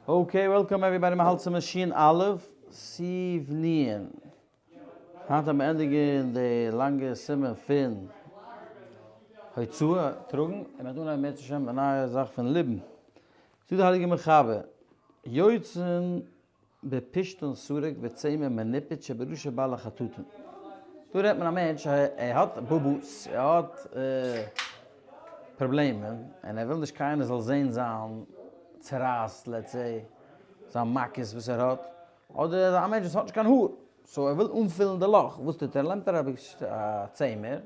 Okay, welcome everybody, מ'האלט צום מאשין א', סיב נ. היינט וועט מען ענדיגן די לאנגע סימן פון הוצאה, טראגן, און מ'וועט אנהייבן אם ירצה השם די נייע זאך פון ליבון. זאגט די הייליגע מחבר, יוצאין בפשתן סרק וצמר מנופת שבראשי בעלי חטטים. דא רעדט מען א מענטש ער האט בובוס, ער האט פראבלעמען, און ער וויל נישט קיינער זאל זען זיין צרעת let's say, זיין מכות וואס ער האט, אדער א מענטש וואס האט נישט קיין האר, so ער וויל אנפילן די לאך, וואס טוט ער? נעמט ער א צמר,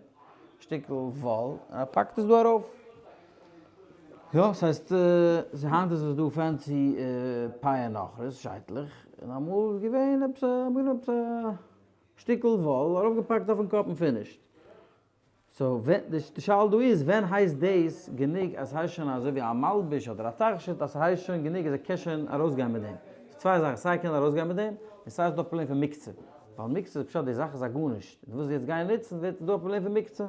שטיקל וואל, און ער פאקט עס דא ארויף. יא, ס'הייסט, היינט איז עס דא fancy פאה נכרית, שייטלעך, און אמאל איז געווען עפעס א, עפעס א שטיקל וואל ארויפגעפאקט אויפן קאפ און finished. So ווען, די שאלה דא איז, ווען הייסט דאס גענוג אז ס'הייסט שוין אזוי ווי א מלבוש אדער א תכשיט אז ס'הייסט שוין גענוג אז ער קען שוין ארויסגיין מיט דעם? ס'איז צוויי זאכן, סיי ער קען ארויסגיין מיט דעם, און סיי איז דא א פראבלעם פון מוקצה. ווייל מוקצה איז פשט די זאך איז א גארנישט, און דו ווילסט יעצט גיין נוצן ווערט דא א פראבלעם פון מוקצה.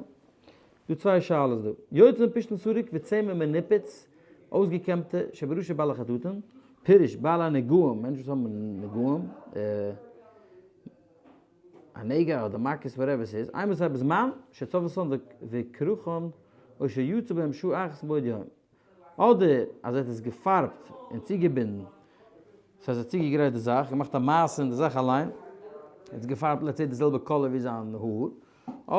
דא צוויי שאלות דא. יוצא מפשתן סרק וצמר מנופץ, אויסגעקעמטע, שבראשי בעלי חטטים, פירוש, בעלי נגעים, מענטשן וואס האבן נגעים, א נגע אדער מכות whatever ס'איז, אימתי בזמן שצבאן וכרכן או שיצא בהם שעה אחת מבעוד יום, אדער אז ער האט עס געפארבט און צוגעבינדן, ס'הייסט ער האט צוגעגרייט די זאך, געמאכט א מעשה אין די זאך אליין, ער האט עס געפארבט let's say די זעלבע color ווי זיין האר,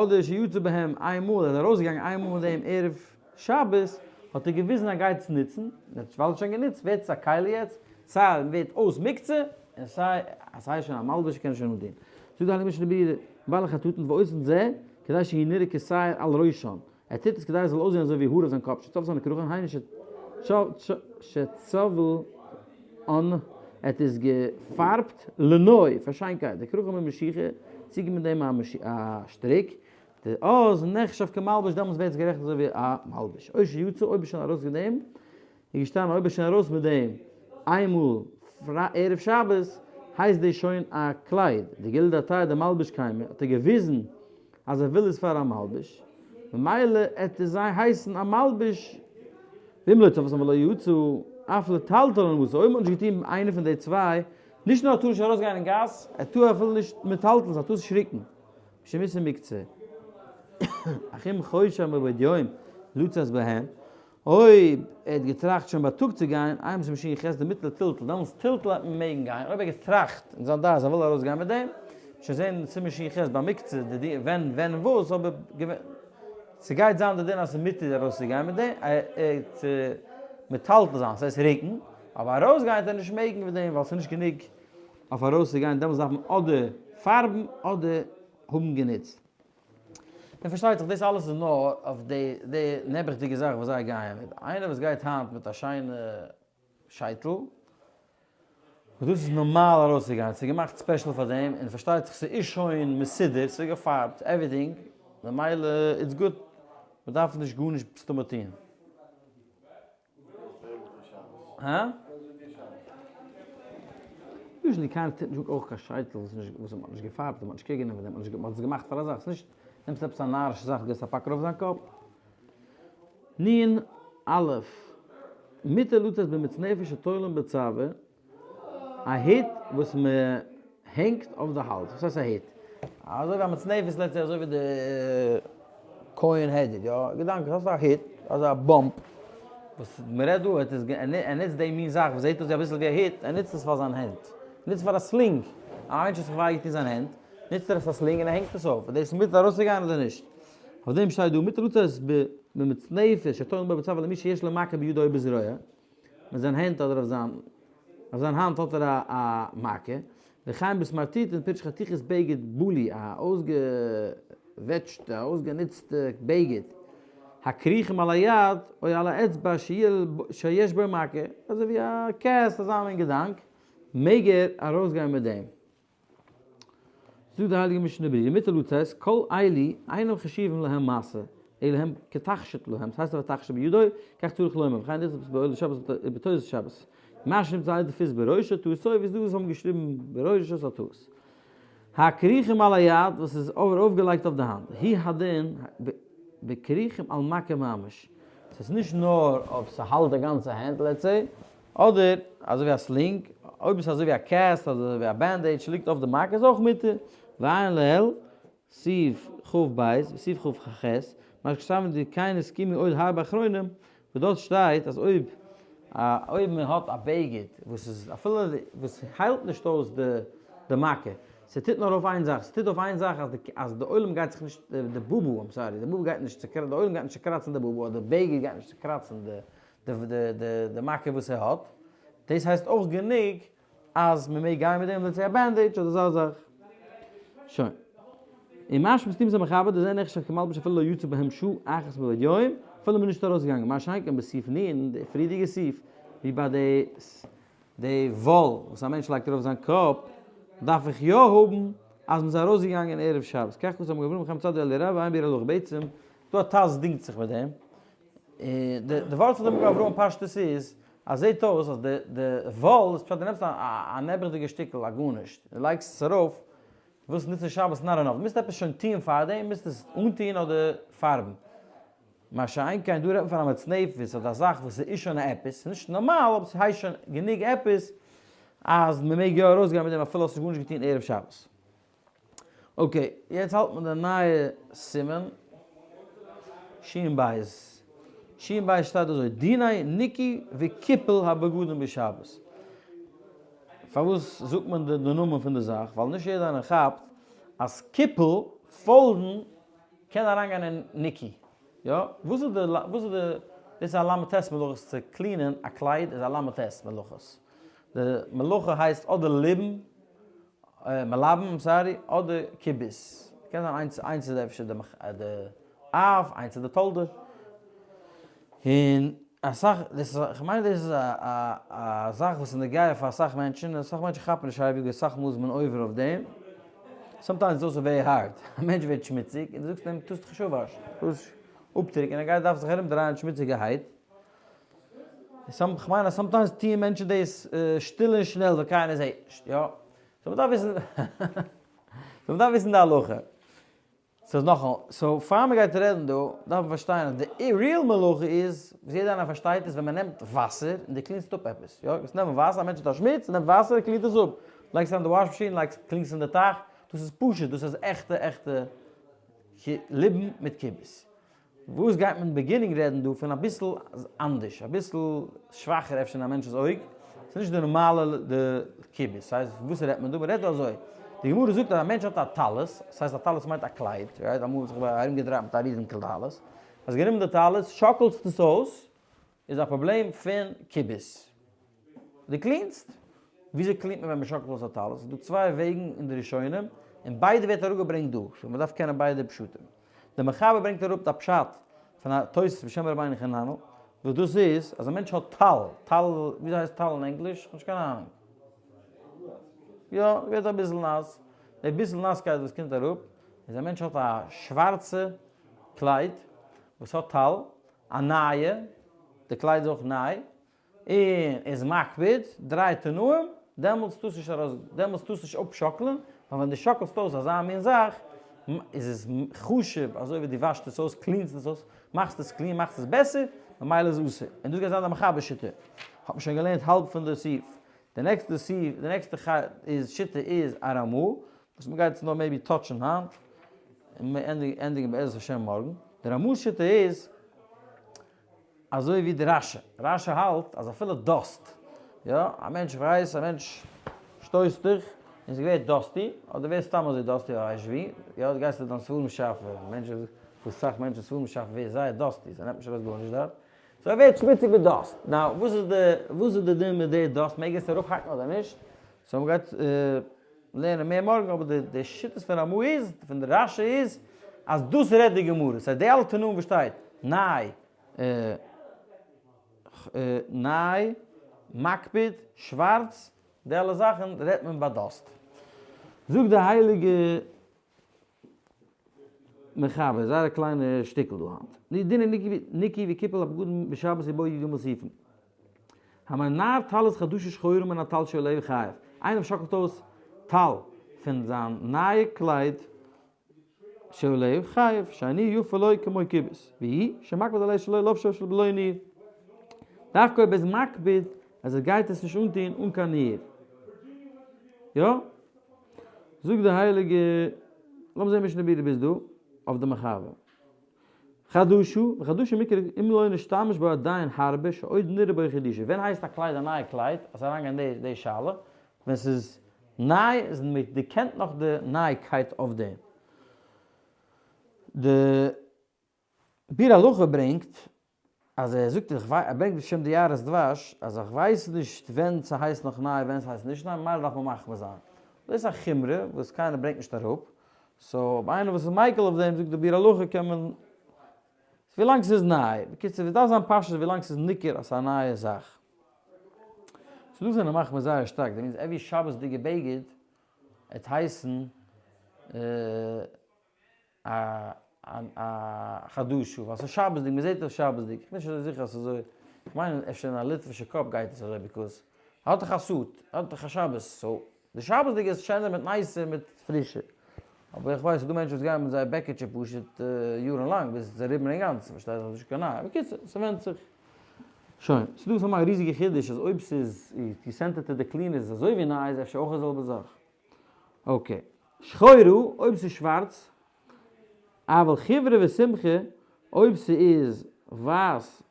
אדער שיצא בהם איין מאל, ער איז ארויסגעגאנגען איין מאל מיט דעם ערב שבת, האט ער געוויזן אז ער גייט עס נוצן, און ער האט ווייל ער האט שוין גענוצט ווערט עס א כלי יעצט, סיי ווערט אויס מוקצה, און סיי אז ס'הייסט שוין א מלבוש קען ער שוין אנטון. זאגט די הייליגע משנה ברורה, בעלי חטטין ועושין זה, כדי שיהא נראה כשער על ראשן, ער טוט עס כדי עס זאל אויסזען אזוי ווי האר אויף זיין קאפ, שצבאן וכרכן היינו שצבאן, ער האט עס געפארבט לנוי, פאר שיינקייט, וכרכן במשיחה, צוגעבינדן מיט דעם א שטריק, דאז נחשב כמלבוש, דעמאלטס ווערט עס גערעכנט אזוי ווי א מלבוש, או שיצא, אויב איז שוין ארויס מיט דעם, איז געשטאנען אויב איז שוין ארויס מיט דעם איינמאל ערב שבת, הייסט דאס שוין א קלייד, דגילוי דעתיה דמלבוש קיימא, האט ער געוויזן אז ער וויל עס פאר א מלבוש, ממילא עט עס זיין הייסן א מלבוש, ואם לא צבאן ולא יצא, אף לטלטלן אסור, אויב מען האט נישט געטון איינע פון די צוויי, נישט נאר ער טאר נישט ארויס גיין אין גאס, ער טאר אפילו נישט מטלטל זיין, ער טאר נישט רוקן, משום איסור מוקצה. אך אם חושב מבעוד יום לצאת בהן, אויב ער האט געטראכט שוין בייטאג צו גיין, אימתי סימן ש"ח דמותר לטלטל, דעמאלטס טלטול וועט מען מעגן גיין, אויב ער האט געטראכט אין זיין דעת אז ער וויל ארויס גיין מיט דעם, שוין זען אין סימן ש"ח ביי מוקצה די דין ווען ווען און וואס, אבער ס'גייט זיין די דין אז ס'איז מותר ארויס צו גיין מיט דעם, צו מטלטל זיין, ס'הייסט רוקן, אבער ארויס גיין וועט ער נישט מעגן מיט דעם ווייל ס'איז נישט גענוג אויף ארויס צו גיין, דעמאלטס דארף מען אדער פארבן אדער האבן גענוצט. און פארשטייט זיך דאס אלעס איז נאר אויף די די נעבעכדיגע זאך וואס זיי גייען מיט, איינער וואס גייט היינט מיט א שיינע שייטל, וואס דאס איז נארמאל ארויסצוגיין, ס'איז געמאכט special פאר דעם, און פארשטייט זיך ס'איז שוין מסודר, ס'איז געפארבט, everything, ממילא it's good, מ'דארף נישט גארנישט מסתמא טון. הא? Usually קיינער טוט נישט אויך קיין שייטל וואס נישט וואס מ'האט נישט געפארבט און מ'האט נישט care גענומען פון דעם, מ'האט עס געמאכט פאר א זאך, ס'נישט נעמסט עפעס א נארישע זאך געסט א פאק ארויף זיין קאפ. נ א. מותר לצאת במצנפת שתולין בצוואר. א היט וואס מען הענגט אויף די האלז, וואס הייסט א היט? אזוי ווי א מצנפת let's say אזוי ווי די כהן הדיוט, יא, געדאנק, האסט א היט, אזא bump, וואס מען רעדט דא, ער ער נוצט די מין זאך וואס זעט אויס אביסל ווי א היט, ער נוצט עס פאר זיין הענט, ער נוצט עס פאר א sling, א מענטש האט זיך וויי געטון זיין הענט, נוצט ער עס א sling און ער הענגט עס אויף, איז דאס מותר ארויסצוגיין אדער נישט? אויף דעם שטייט דא מותר לצאת במצנפת שתולין בו בצוואר למי שיש לו מכה בידו או בזרועו, מיט זיין הענט אדער אויף זיין אויף זיין האנט האט ער א א מכה, וכן בסמרטוטין פירוש חתיכת בגד בלוי א אויסגעוועטשטע אויסגענוצטע בגד, הכרוכים על היד או על האצבע שיש בו מכה, אזוי ווי א cast אזא מין געדאנק, מעג ער ארויסגיין מיט דעם. זאגט די הייליגע משנה ברורה, מותר לצאת, כל אלו אינם חשובים להם משא, אלא הם כתכשיט להם, ס'הייסט אויף א תכשיט בידו, כך צריך לומר, וכן דאס בעולת שבת ובתוס' שבת. מה שנמצא על דפוס בראשו טעות אוי, ווי ס'דא וואס האבן געשריבן בראשו איז א טעות. הכרוכים על היד, וואס איז אבער אויפגעלייגט אויף די האנט, הוא הדין בכרוכים על מכה ממש. ס'איז נישט נאר אויב ס'האלט די גאנצע הענט let's say. אדער אזוי ווי א sling, אויב עס איז אזוי ווי א cast אדער אזוי ווי א bandage ליגט אויף די מכה איז אויך מותר, ועיין לעיל, סעיף כ ב וסעיף כ ח, מה שכתבנו דכן הסכימו עוד הרבה אחרונים, וואס דארט שטייט אז אויב אויב מען האט א בגד וואס איז אפילו וואס היילט נישט אויס די די מכה, ס'טוט נאר אויף איין זאך, ס'טוט אויף איין זאך אז די אז די עולם גייט זיך נישט די בובו, I'm sorry, די בובו גייט נישט צוקראצן, די עולם גייט נישט צוקראצן די בובו אדער די בגד גייט נישט צוקראצן די די די די מכה וואס ער האט, דאס הייסט אויך גענוג אז מען מעג גיין מיט דעם let's say א bandage אדער אזא זאך. שוין. און משמע סתימת המחבר דזה נחשב כמלבוש אפילו לא יצא בהם שעה אחת מבעוד יום, אפילו מען איז נישט ארויסגעגאנגען, מה שאין כן בסעיף נ', די פריערדיגע סעיף, ווי ביי די די וואל וואס א מענטש לייגט ארויף זיין קאפ, דארף איך יא האבן אז מען איז ארויסגעגאנגען ערב שבת. כך כתב המגן אברהם חיים צדיק אלי רב ועיין ביאור הלכה. בעצם, דא א טז דינגט זיך מיט דעם. די ווארט פון די מגן אברהם פשטות איז, אז זעט אויס אז די די וואל איז פשט דו נעמסט א נעבעכדיגע שטיקל א גארנישט און לייגסט עס ארויף, ווילסט נוצן שבת not enough, מוזט עפעס שוין טוען פארדעם, מוזט עס אנטוען אדער פארבן. מה שאין כן דא רעדט מען פון א מצנפת אדער א זאך וואס איז שוין א עפעס, ס'איז נישט נארמאל אבער ס'הייסט שוין גענוג עפעס אז מ'מעג יא ארויסגיין מיט דעם אפילו האסט נישט גארנישט געטון ערב שבת. okay, יעצט האלט מען די נייע סימן, שין בית. שין בית שטייט אזוי, דיני ניקוי וקיפול הבגדים בשבת. פארוואס זאגט מען די נאמען פון די זאך? ווייל נישט יעדער איינער כאפט אז קיפול, fold ן, קען אריינגיין אין ניקוי. יא? וואס איז די, וואס איז די, דאס איז א ל"ט מלאכות צו clean ען א קלייד איז א ל"ט מלאכות. די מלאכה הייסט אדער ליבון, מלבן, sorry, אדער כיבוס. קען זיין איינס, איינס איז אפשר די אב, איינס איז די תולדה. און אסאך, דאס איז, איך מיין דאס איז א א זאך וואס איז נוגע פאר אסאך מענטשן, און אסאך מענטשן כאפן נישט אייביג, אסאך מאל איז מען עובר אויף דעם. sometimes איז also very hard. א מענטש ווערט שמוציג, און דו זאגסט אים, טוסט דיך נישט אפוואשן. טוסט אפטריקענען, ער גייט דארף זיך ארום דרייען שמוציגערהייט. כ'מיין אז sometimes טוען מענטשן דאס שטיל און שנעל ווען קיינער זעט נישט, יא? so מ'דארף וויסן, so מ'דארף וויסן די הלכה. so נאכאמאל, so פאר מ'גייט רעדן דא, דארף מען פארשטיין אז די real מלאכה איז, וואס יעדער איינער פארשטייט איז ווען מ'נעמט וואסער און דו clean סט אפ עפעס, יא? גייסט נעמען וואסער, א מענטש האט א שמוץ, נעמט וואסער און clean ט עס אפ. לייגסט אריין די wash machine, לייגסט, clean סט אין די טייך, דאס איז פשוט, דאס איז עכטע עכטע ליבון מיט כיבוס. וואס גייט מען beginning רעדן דא פון אביסל אנדערש, אביסל שוואכער אפשר אין א מענטש'ס אויג, ס'איז נישט די נארמאלע די כיבוס, ס'הייסט וואס רעדט מען דא? מ'רעדט דא אזוי, די גמרא זאגט אז א מענטש האט א טלית, ס'הייסט א טלית מיינט א קלייד, right? אמאל האט זיך ארום געדרייט מיט א ריזן טלית, האסט גענומען די טלית, שאקלסט עס אויס, איז א פראבלעם פון כיבוס. דו clean סט? וויאזוי clean ט מען ווען מ'שאקלט אויס א טלית? ס'איז דא צוויי וועגן אין די ראשונים, און ביידע ווערט אראפגעברענגט דא, so מ'דארף קענען ביידע פשטים. דער מחבר ברענגט אראפ א פשט פון א תוס' בשם רבינו חננאל, וואס דאס איז אז א מענטש האט טל, טל, וויאזוי הייסט טל אין ענגליש? כ'האב נישט קיין אהנונג. יא, ווערט אביסל נאס. די ביסל נאסקייט וואס קומט אראפ, איז א מענטש האט א שווארצע קלייד וואס האט טל, א נייע, די קלייד איז אויך ניי, און איז מקפיד, דריי תנאים, דעמאלטס טארסט נישט ארויס, דעמאלטס טארסט נישט אפשאקלען, ווייל ווען דו שאקלסט אויס אזא מין זאך, איז עס חשוב אזוי ווי דו וואשסט עס אויס, clean סט עס אויס, מאכסט עס clean, מאכסט עס בעסער, ממילא איז אסור. און דאס גייט זיין די מחבר שיטה. האט מען שוין געלערנט האלב פון די סעיף. די נעקסטע סעיף, די נעקסטע איז שיטה איז א רמ"א, וואס מ'גייט עס נאר maybe touch ן היינט, און מיר ענדיגן בעזרת השם מארגן. די רמ"א שיטה איז אזוי ווי די רש"י. רש"י האלט אז אפילו dust, יא, א מענטש ווייסט, א מענטש שטויסט דיך, און ס'ווערט dusty, אדער ווערט סתם אזוי dusty, אדער ווייסט ווי, יא, דו גייסט צו דיין ספרים שאפע, מענטשן, וואס סאך מענטשן ספרים שאפע ווערט זייער dusty, ס'נעמט נישט ארויס גארנישט דארט, so ער ווערט שמוציג מיט dust. now, וואס איז די, וואס איז די דין מיט די dust, מעג ער עס אראפהאקן אדער נישט? so מ'גייט לערנען מער מארגן, אבער די די שיטות פון רמ"א איז, פון די רש"י איז, אז דאס רעדט די גמרא, ס'הייסט די אלע תנאים וואס שטייט, ניי, ניי, מקפיד, שווארץ, די אלע זאכן רעדט מען ביי dust. זאגט די הייליגע מחבר, זייער א קליינע שטיקל דא היינט. דיני ניקוי וקיפול הבגדים בשבת ובו י"ג סעיפים. המנער טלית חדשה שחורה מן הטל שעליה חייב. איינער שאקלט אויס טל פון זיין נייע קלייד שעליה חייב, שאינו יפה לו כמו כיבוס, והוא שמקפיד עליה שלא לובשה של בלא ניעור. דווקא אויב ער איז מקפיד. אז ער גייט עס נישט אנטוהן אן קיין ניעור. יא? זאגט די הייליגע, לאמיר זעהן משנה ברורה ביז דא, אויף די מחבר. חדשה, וחדשה מקרא אם לא נשתמש בה עדיין הרבה שעוד נראה בו חידושה. ווען הייסט א קלייד א נייע קלייד? אז אריינגיין די די שאלה, ווען ס'איז ניי איז מען דערקענט נאך די נייקייט אויף דעם. די ביאור הלכה ברענגט אז ער זאגט איך וויי ער ברענגט בשם די יערות דבש אז איך ווייס נישט ווען ס'הייסט נאך ניי ווען ס'הייסט נישט ניי ממילא דארף מען מחמיר זיין. דאס איז א חומרא וואס קיינער ברענגט נישט אראפ, so אויב איינער וואס איז מיקל אויף דעם זאגט די ביאור הלכה קען מען ווילאנג ס'איז ניי, בקיצור עס דארף זיין פשוט ווילאנג ס'איז ניכר אז ס'איז א נייע זאך. ס'דא וואס זענען מחמיר זייער שטארק, דער means every שבת'דיגע בגד עט הייסן א חדשה, ווייל ס'איז שבת'דיג, מ'זעט עס שבת'דיג, איך בין נישט אזוי זיכער אז ס'איז אזוי, איך מיין אפשר אין א ליטווישע קאפ גייט עס אזוי because ער האט דאך א suit, ער האט דאך א שבת, so די שבת'דיגע איז שענער מיט נייעסע מיט פרישע, אבער איך ווייס ס'דא מענטשן וואס גייען מיט זייער בעקיטשע פשוט יארן לאנג ביז ס'איז אריבער אינגאנצן, פארשטייט זיך אז נישט קיין נייע, בקיצור ס'ווענדט זיך. שוין, ס'דא וואס האבן א ריזיגע חידוש אז אויב ס'איז you sent it to the cleaner איז עס אזוי ווי ניי איז אפשר אויך די זעלבע זאך. okay. שחורה, אויב ס'איז שווארץ, אבל חיוורה וסומכא, אויב ס'איז ווייס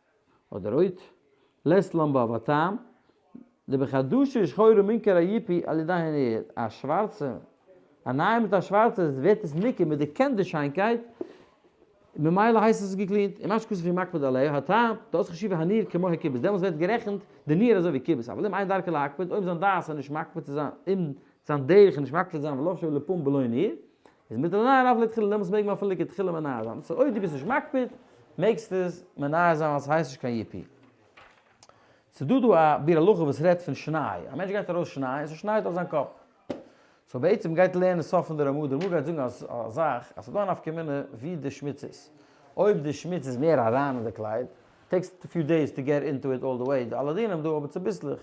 אדער רויט, לית לן בה והטעם, דבחדשה ושחורה מינכר היפוי על ידי הניעור, א שווארצע, א נייע מיט א שווארצע ווערט עס ניכר מ'דערקענט די שיינקייט, ממילא הייסט עס געקלינט, ומה שכתוב הוא מקפיד עליה, הטעם, דאס חשיבה הניעור כמו הכיבוס, דעמאלס ווערט גערעכנט די ניעור אזוי ווי כיבוס, אבל אם אין דרכו להקפיד, אויב זיין דעת איז נישט מקפיד צו זיין, אם זיין דרך איז נישט מקפיד צו זיין ולבשו לפום בלא ניעור, איז מותר לנער אף לכתחילה, דעמאלס מעג מען אפילו לכתחילה מנער זיין, so אויב דו ביסט נישט מקפיד, מעגסטו עס מנער זיין ווייל ס'הייסט נישט קיין יפוי. ס'דא דא א ביאור הלכה וואס רעדט פון שניי, א מענטש גייט ארויס שניי און ס'שנייט אויף זיין קאפ. so בעצם מ'גייט לערנען סוף פון די רמ"א, די רמ"א גייט זאגן א זאך אז ס'דא א נפקא מינה ווי די שמוץ איז. אויב די שמוץ איז מער אריין אין די קלייד, takes few days to get into it all the way, די אלע דינים דא אבער צוביסלעך.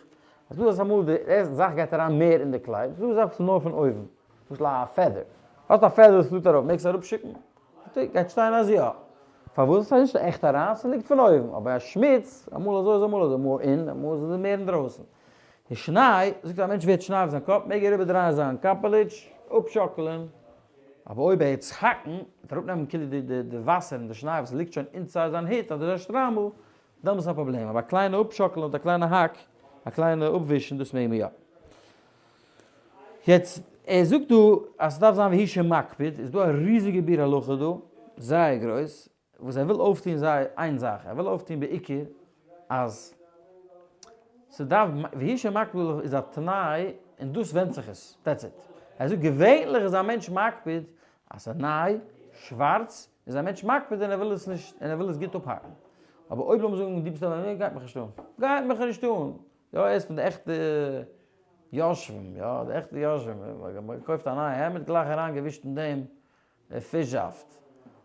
אז דא איז אמאל די זאך גייט אריין מער אין די קלייד, ס'דא זאך וואס איז נאר פון אויבן, למשל א פעדער, האסט א פעדער וואס פליט ארויף, מעגסט אראפשיקן? גייט שטיין אז יא. פארוואס? ס'איז נישט עכט אריין, ס'ליגט פון אויבן. אבער א שמוץ, אמאל אזוי איז אמאל אזוי, אמאל אין, אמאל איז עס מער אינדרויסן. די שניי, זאגט א מענטש ווערט שניי אויף זיין קאפ, מעג ער איבערדרייען זיין קאפעליטש, אפשאקלען. אבער אויב ער וועט זיך האקן, וועט ער אראפנעמען כאילו די וואסער און די שניי וואס ליגט שוין inside זיין הוט אדער זיין שטריימל, דעמאלס איז א פראבלעם. אבער א קליינע אפשאקלען אדער א קליינע האק, א קליינע אפווישן, דאס מעג מען יא. יעצט, ער זאגט דא אז ס'דארף זיין והוא שמקפיד, איז דא א ריזיגע ביאור הלכה דא, זייער גרויס, וואס ער וויל אויפטון זייער איין זאך, ער וויל אויפטון בעיקר אז ס'דארף, והוא שמקפיד איז א תנאי און דאס ווענדט זיך עס, that's it. ער זאגט געווענליך איז א מענטש מקפיד אז ס'איז ניי, שווארץ, איז א מענטש מקפיד און ער וויל עס נישט, און ער וויל עס גוט אפהאקן. אבער אויב לאמיר זאגן דו ביסט א, גייט מיך נישט אן, גייט מיך נישט אן, יא ער איז פון די עכטע יושבים, יא די עכטע יושבים, מען קויפט א נייע העמד גלייך אריין געווישט אין דעם פיש זאפט,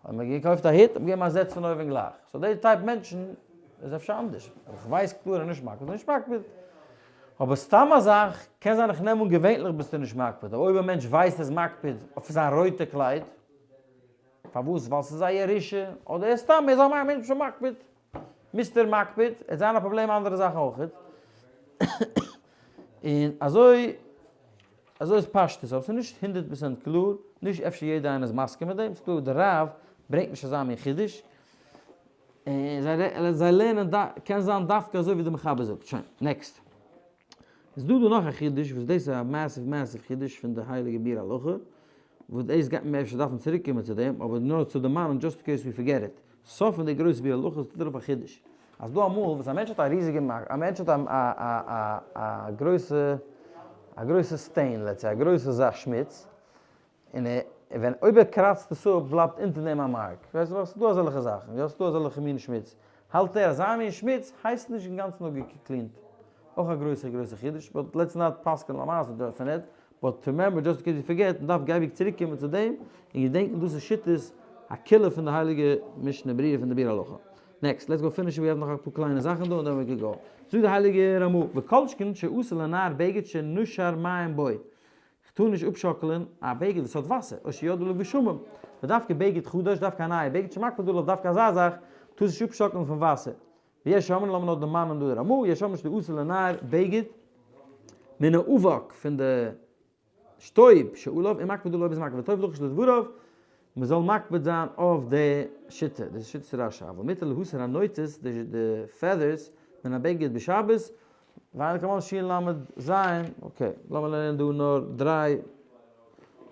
אויב מען געקויפט א הוט האט מען געגעבן א זעץ פון אויבן גלייך, so די type מענטשן איז אפשר אנדערש, אבער איך ווייס קלאר ער איז נישט מקפיד, נישט מקפיד, אבער סתם א זאך, קען זיין איך נעם אן געווענליך ביסטו נישט מקפיד, אבער אויב א מענטש ווייסט ער איז מקפיד אויף זיין רויטע קלייד, פארוואס? ווייל ס'איז א ירושה, אדער ער איז סתם ער איז א מענטש וואס איז מקפיד. מיסטער מקפיד, עס זיין א פראבלעם אנדערע זאכן אויכעט. און אזוי אזוי איז פשטות, אבער ס'איז נישט 100% קלאר, נישט אפשר יעדער איינער איז מסכים מיט דעם, ס'דא די רב ברענגט נישט אזא מין חידוש, און זיי זיי לערנען קען זיין דווקא אזוי ווי די מחבר זאגט. שוין, next. איז דא דא נאך א חידוש וואס דאס איז א massive massive חידוש פון די הייליגע ביאור הלכה, וואס דאס גייט מען אפשר דארפן צוריק קומען צו דעם, אבער נאר צו דערמאנען just in case we forget it, סוף פון די גרויסע ביאור הלכה טוט ארויף א חידוש, אז דא אמאל וואס א מענטש האט א ריזיגע א מענטש האט א א א גרויסע א גרויסע stain let's say א גרויסע זאך שמוץ, און ער ווען אויב ער קראצט עס אפ בלייבט אונטער דעם א mark, ווייסט וואס ס'דא אזעלכע זאכן, יא ס'דא אזעלכע מין שמוץ, האלט ער אזא מין שמוץ הייסט נישט אינגאנצן אפגעקלינט, אויך א גרויסע גרויסע חידוש, but let's not פסק'ען למעשה definite, but remember just in case you forget, מ'דארף אייביג צוריק קומען צו דעם, און געדענקן דאס איז שיטת הקולא פון די הייליגע משנה ברורה פון די ביאור הלכה. next, let's go finish, we have נאך אפאר קליינע זאכן דא און then we can go. זאגט די הייליגע רמ"א, וכל שכן שאסור לנער בגד שנשר מים בו, כ'טאר נישט אפשאקלען א בגד וואס האט וואסער, או שירדו עליו גשמים, ודווקא בגד חדש, דווקא א נייע בגד שמקפיד עליו, דווקא אזא זאך, טארסט נישט אפשאקלען פון וואסער. ויש אומרים לאמיר נאר דערמאנען דא די רמא, יש אומרים שאסור לנער בגד מן האבק פון די שטויב שעליו און מקפיד עליו ביז מקפיד וטוב לחוש לדבריו, מען זאל מקפיד זיין אויף די שיטה, דאס איז שיטת רשי, אבל מותר להסיר הנוצות, די feathers, מן הבגד בשבת, ועיין לקמן שין למד ז, okay, לאמיר לערנען דא נאר דריי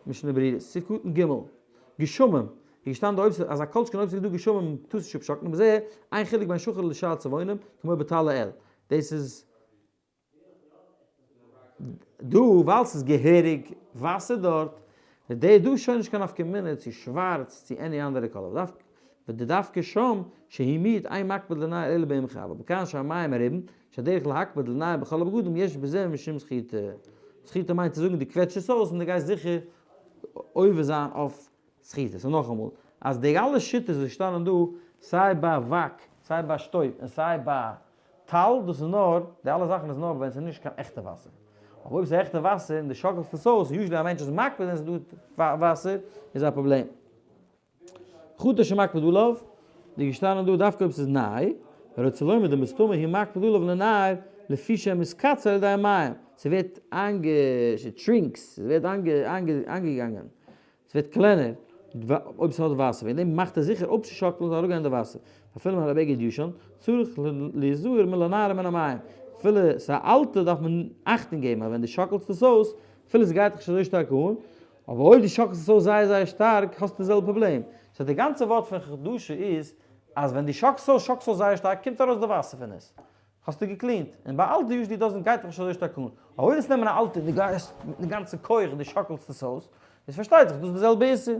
משנה ברירות, סעיף קטן ג', גשמים, איז געשטאנען דא אויב ס'איז אז א כל שכן אויב ס'איז דא גשמים טאר עס נישט אפשאקלען, בזה אין חילוק בין שחור לשאר צבעונים, כמו בטל לעיל, דאס איז דא ווייל ס'איז געהעריג וואסער דארט, איז די דא שוין נישט קיין נפקא מינה צו שווארץ צו any אנדערע color, ודווקא שם שהוא מיעוט אין מקפיד לנער אלא בעמחה, אבל בכאן שהמים מרובים, שהדרך להקפיד לנער בכל הבגדים יש בזה משום סחיטה. סחיטה מיינט צו זאגן דו קוועטש עס אויס און דו גייסט זיכער עובר זיין אויף סחיטה. סאו נאכאמאל, אז די אלע שיטות וואס שטאנען דא, סיי ביי אבק, סיי ביי שטויב, און סיי ביי טל, דאס איז נאר, די אלע זאכן איז נאר ווען ס'איז נישט קיין עכטע וואסער. אבער אויב ס'איז עכטע וואסער און דו שאקלסט עס אויס, usually א מענטש איז מקפיד ווען ס'איז דא וואסער, איז א פראבלעם. חדש שמקפיד עליו, די געשטאנען דא דווקא אויב ס'איז ניי, רוצה לומר דמסתמא הוא מקפיד עליו לנער לפי שמתקצר על ידי המים, ס'ווערט איינגע, shrinks, ס'ווערט איינגעגאנגען, ס'ווערט קלענער אויב ס'האט וואסער, וועגן דעם מאכט ער זיכער אפצושאקלען זאל אראפגיין די וואסער, אפילו מען האט א בגד ישן, צריך ליזהר מלנערו מן המים, אפילו ס'איז א אלטע דארף מען אכטונג געבן אז ווען דו שאקלסט עס אויס, אפילו ס'גייט דיך נישט אזוי שטארק אן, אבער אויב דו שאקלסט עס אויס זייער זייער שטארק האסטו די זעלבע פראבלעם. so די גאנצע ווארט פון חדשה איז אז ווען דו שאקלסט אויס שאקלסט אויס זייער שטארק קומט ארויס די וואסער פון עס. האסטו געקלינט. און ביי אלטע usually doesn't גייט דיך נישט אזוי שטארק אן. אבער אויב וועסט נעמען א אלטע און דו גייסט מיטן גאנצן כח און דו שאקלסט עס אויס, איז פארשטייט זיך דאס איז די זעלבע איסור.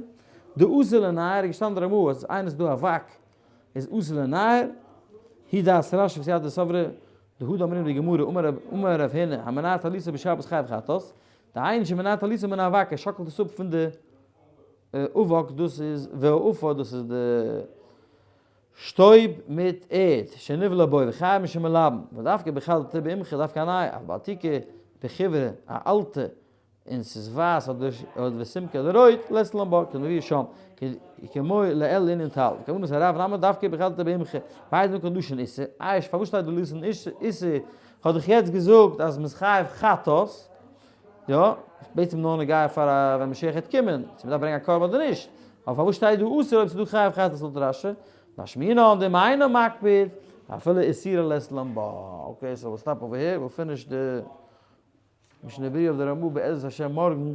די אסור לנער איז געשטאנען די רמא אז איינער איז דא אבק איז אסור לנער, היא דעת רשי וסייעתא דסברא דהא דאמרינן בגמרא אמר רב הונא המנער טליתו בשבת חייב חטאת, דהיינו שמנער טליתו מן האבק ער שאקלט עס אפ פון די אבק דאס איז והעפר דאס איז די שטויב מיט ערד שנבלע בו וחייב משום מלבן ודווקא בחדתא בעמחא דווקא א נייע אבל בעתיקא בחיורא א אלטע און ס'איז ווייס אדער וסומקא אדער רויט, לית לן בה כדמביא שם, כמו לעיל לענין טל, וכוונת הרב נמי דווקא בחדתא בעמחא, ביידע זאגן לשון איסור, אייש פארוואס שטייט דא לשון איסור, כ'האב דאך יעצט געזאגט אז מ'איז חייב חטאת, יא, בעצם נאר נוגע פאר ווען משיח העט קומען, צו מ'דארף ברענגען א קרבן אדער נישט, אבער פארוואס שטייט דא אסור אויב ס'איז דא חייב חטאת לויט רשי, משמינן דאם אינו מקפיד, אפילו איסורא לית לן בה, okay so we'll stop over here, we'll finish די משנה ברורה אויף די רמא בעזרת השם מארגן.